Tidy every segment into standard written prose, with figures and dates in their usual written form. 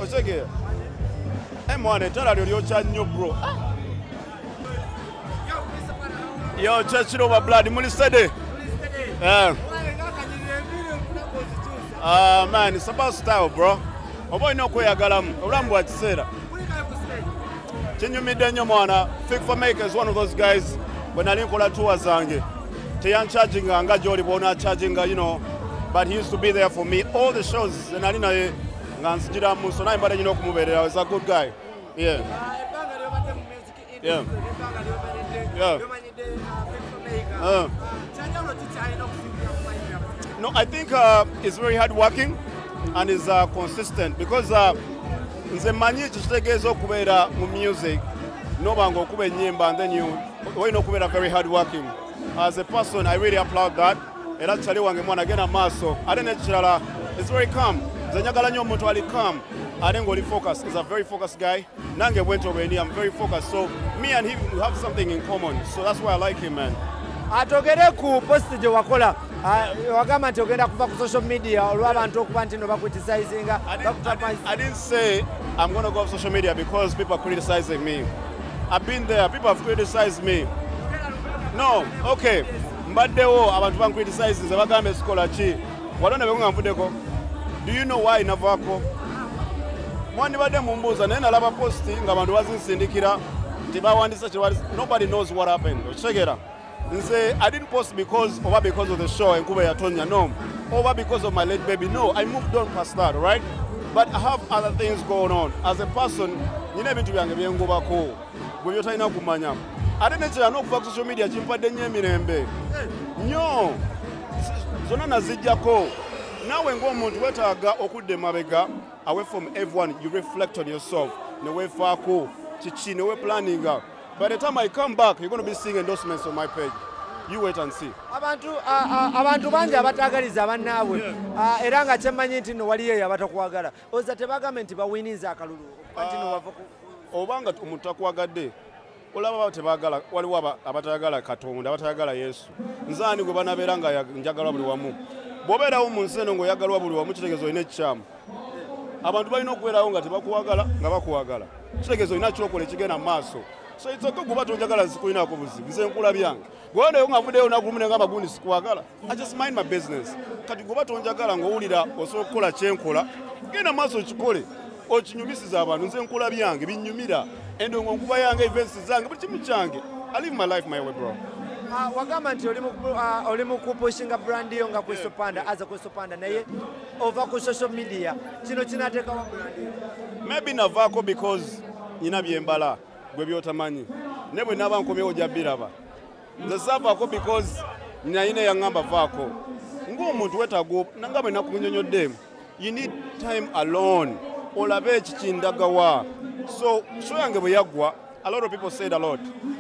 Otegeera? Mwana, ettala lyo lyokya nnyo, bro. Yo, kyekiro, blood muli steady. Yeah. Ah, man, it's about style, bro. Oba olina okweyagalamu, obulamu bwa kiseera. Kinyumidde nnyo, mwana. Fik Fameica is one of those guys, bwe nali nkola tour zange teyancharginga nga gyoli bw'onacharginga, but he used to be there for me all the shows ze nali naye nga nzigiramu, so naye mbadde nyina okumubeerera. Is a good guy, yeah. Ebbanga lyobadde mu music industry, ebbanga lyomanyidde Fik Fameica, kyanjawulo kikyalina okusinzira ku bayimbi abasigadde? No, I think he's very hardworking and is consistent because nze manyi ekyo kitegeeza okubeera mu music noba nga okuba ennyimba and then you olina okubeera very hardworking. As a person, I really applaud that. Era kyali wange, mwana, genda maaso. Ate n'ekirala, is very calm. Nze njagala nnyo omuntu ali calm ate ng'oli focus. Is a very focused guy. Nange bwentyo bwendi, I'm very focused, so me and him, we have something in common, so that's why I like him, man. Atogere ku post gye wakola, wagamba nti ogenda kuva ku social media olw'abantu okuba nti no bacriticinga. I didn't say I'm going to go off social media because people are criticizing me. I've been there. People have criticized me. No, okay. Mbaddewo abantu bancriticize, nze bagamba esikola ki. Waliwo nabyo nga nvuddeko. Do you know why navaako? Mwandibadde mumbuuza, naye nalaba post ng'abantu bazinsindikira nti bawandisa kye. Nobody knows what happened. Okitegeera? Nze I didn't post because oba because of the show enkuba yatonya, no. Oba because of my late baby, no. I moved on past that, right? But I have other things going on. As a person, nina ebintu byange byengobako gwe byotalina kumanya. Ate nekirala, n'okuva ku social media kimpadde nnyo emirembe nnyo, zonna nazijjako. Naawe ng'omuntu weetaaga okudda emabega, away from everyone, you reflect on yourself, ne weefaako kiki, ne weeplanninga. By the time I come back, you're going to be seeing endorsements on my page. You wait and see. Abantu bangi abatagaliza bannaabwe. Era nga kyemmanyi nti no waliyo eyo abatakwagala, oza tebagambe nti bawiniza akalulu okuba nti no wava ku Obanga omuntu takwagadde, olaba baba tebaagala, waliwo abatayagala Katonda, abatayagala Yesu. Nze ani gwe banabeera nga njagalwa buli wamu? Bw'obeerawo mu nsi eno ng'oyagalwa buli wamu, kitegeeza olina ekikyamu. Abantu balina okubeerawo nga tebakuwagala nga bakuwagala, kitegeeza olina kyokola ekigenda mu maaso. So it's okay, kuba tonjagala sikulinako buzibu. Nze nkula byange. Gwendeyo nga nvuddeyo olunaku lumu ne ngamba gundi sikuwagala, I just mind my business. Kati goba tonjagala ng'owulira osobola okukola kyenkola, genda maaso okikole, okinyumisiza abantu. Nze nkula byange, binyumira. Endongo nkuba yange, events zange, buli kimu kyange. I live my life my way, bro. Wagamba nti oli mu kupushinga brand yo nga Crystal Panda, as a Crystal Panda, naye ova ku social media. Kino kinateekawo brand yo? Maybe navaako because nyina byembala gwe byotamanyi, ne bwe naba nkomyewo ojja biraba. Nze saavaako because nayina eyaŋŋamba vaako. Ng'omuntu weetaaga, nanga bwe nakunyonyodde, you need time alone olabe ekikindagawa. So show yange bwe yaggwa, a lot of people said a lot.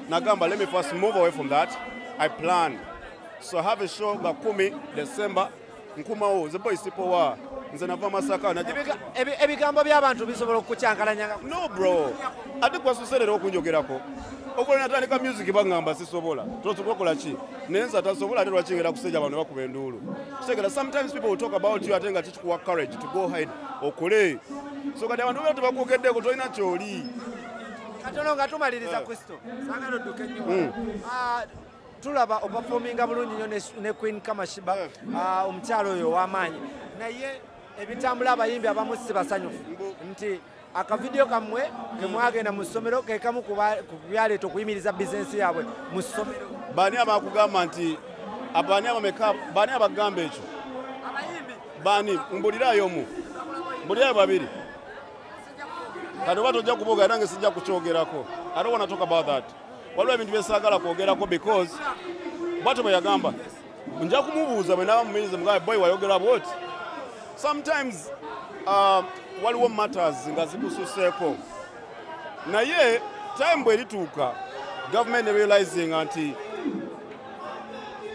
Nagamba, let me first move away from that. I plan, so I have a show nga 10 December, nkumawo. Nze boy sipowa, nze nava Masaka. Ebigambo by'abantu bisobola okukyankalanya nga No, bro, ate kwasuserera okunjogerako. Okola natandika music baŋŋamba sisobola, tosobola ki, naye nze atasobola, ate lwaki ngenda kusejja abantu bakuba enduulu? Kitegeera, sometimes people will talk about you ate nga kikikuwa courage to go ahead okole. So kati abantu bera tebakwogeddeko, tolina kyoli. Katono nga tumaliriza, Kristo, saagala odduke nnyo. Tulaba operforminga bulungi nnyo ne Queen Karma Sheebah, omukyalo oyo ow'amaanyi, naye ebitambula abayimbi abamu si basanyufu nti akavidiyo kammwe ke mwagenda mu ssomero ke kamu ku byaleeta okuyimiriza bizinensi yaabwe mu ssomero. Baani abakugamba nti baani abameka, baani abagamba ekyo? Abayimbi. Baani? Mbulirayo omu, mbulirayo babiri. Kati oba tojja kuboogera, nange sijja kukyogerako. I don't want to talk about that. Waliwo ebintu byesaagala kwogerako because bwatyo bwe yagamba, nja kumubuuza bwe naaba mumirize, mugambe, "Boy, wayogera bwoti." Sometimes waliwo matters nga zikususeeko, naye time bwerituuka government realizing nti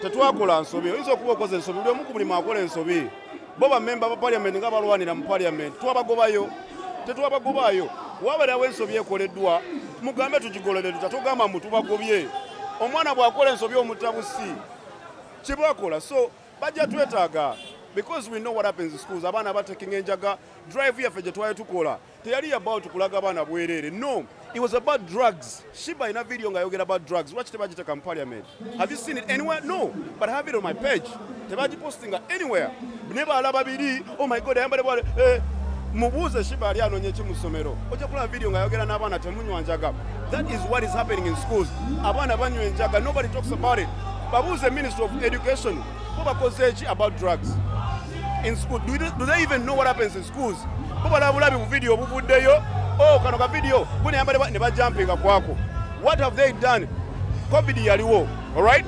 tetwakola nsobi. Oyinza okuba okoze ensobi, buli omu ku mulimu akola ensobi. Bo bamemba ba parliament nga balwanira mu parliament, twabagobayo? Tetwabagobayo. Wabeerawo ensobi ekoleddwa, mugambe tugigolole tutya. Togamba mbu tubagobye. Omwana bw'akola ensobi omutabusi kibakola, so bajja twetaaga. Because we know what happens in schools. Abaana bataking enjaga, drive yaffe gye twali tukola teyali about kulaga abaana bwereere. No, it was about drugs. Sheebah ina video ng'ayogera about drugs. Lwaki tebagiteeka mu parliament? Have you seen it anywhere? No, but I have it on my page. Tebagipostinga anywhere. Ne balaba biri, oh my God, ayambadde bwale, eh, mubuuze Sheebah ali anoonya ki mu ssomero. Ojja kulaba video ng'ayogera n'abaana temunywa njaga. That is what is happening in schools. Abaana banywa enjaga, nobody talks about it. Babuuze Ministry of Education, bo bakoze ki about drugs in school? Do they even know what happens in schools? Bo balaba bulabi bu video obuvuddeyo, oh kano ka video, guno ne bajumpinga kwako. What have they done? COVID yaliwo, all right?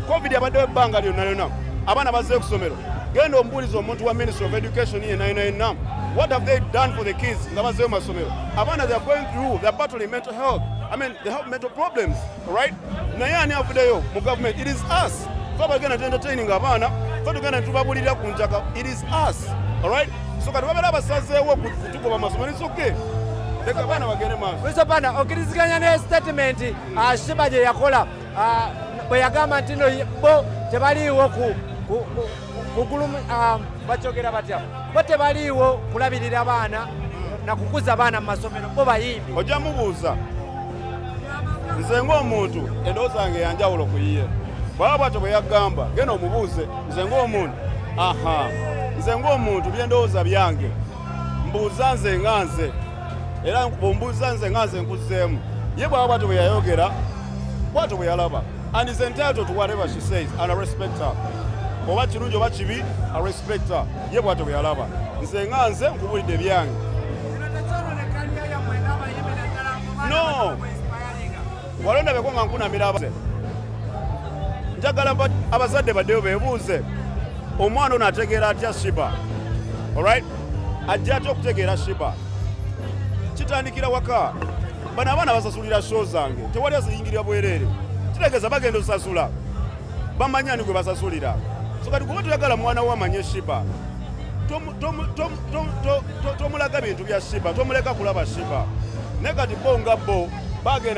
COVID yabaddewo ebbanga lyonna lyonna. Abaana bazze ku ssomero. Genda ombuulize omuntu wa Ministry of Education yenna yenna yenna. What have they done for the kids nga bazzeeyo mu masomero? Abaana, they are going through, they are battling mental health. I mean, they have mental problems, all right? Naye ani avuddeyo mu government? It is us. Ffe abagenda entertaining abaana, ffe tugenda tubabulirira ku njaga. It is us, all right? So kati babeera basazeewo kutugoba masomero, it's okay. Leka abaana bagende maaso. Crysto Panda, okkiriziganya ne statement Sheebah gye yakola bwe yagamba nti no bo tebaliiwo ku bakyogera batya, bo tebaliiwo kulabirira baana na kukuza baana mu masomero, bo bayimbi. Ojja mubuuza. Nze ng'omuntu endowooza yange yanjawulo ku yiye. Bw'aba bw'atyo bwe yagamba, genda omubuuze. Nze ng'omuntu, aha, nze ng'omuntu byendowooza byange mbuuza nze nga nze, era bw'ombuuza nze nga nze nkuzzeemu. Ye bw'aba bw'atyo bwe yayogera, bw'atyo bwe yalaba, and is entitled to whatever she says, and I respect her. Oba kirungi oba kibi, I respect her. Ye bw'atyo bwe yalaba. Nze nga nze nkubulidde byange. No. Walondabeko nga nkunamira abazadde. Njagala abazadde baddeyo beebuuze omwana ono ategeera atya Sheebah, alright? Ajja atya okutegeera Sheebah? Kitandikira waka. Bano abaana basasulira show zange, tewali aziyingirira bwereere. Kitegeeza bagenda osasula, bamanyi ani gwe basasulira. So kati kuba toyagala mwana wo amanye Sheebah, tomulaga bintu bya Sheebah, tomuleka kulaba Sheebah. Naye kati bo nga bo bagenda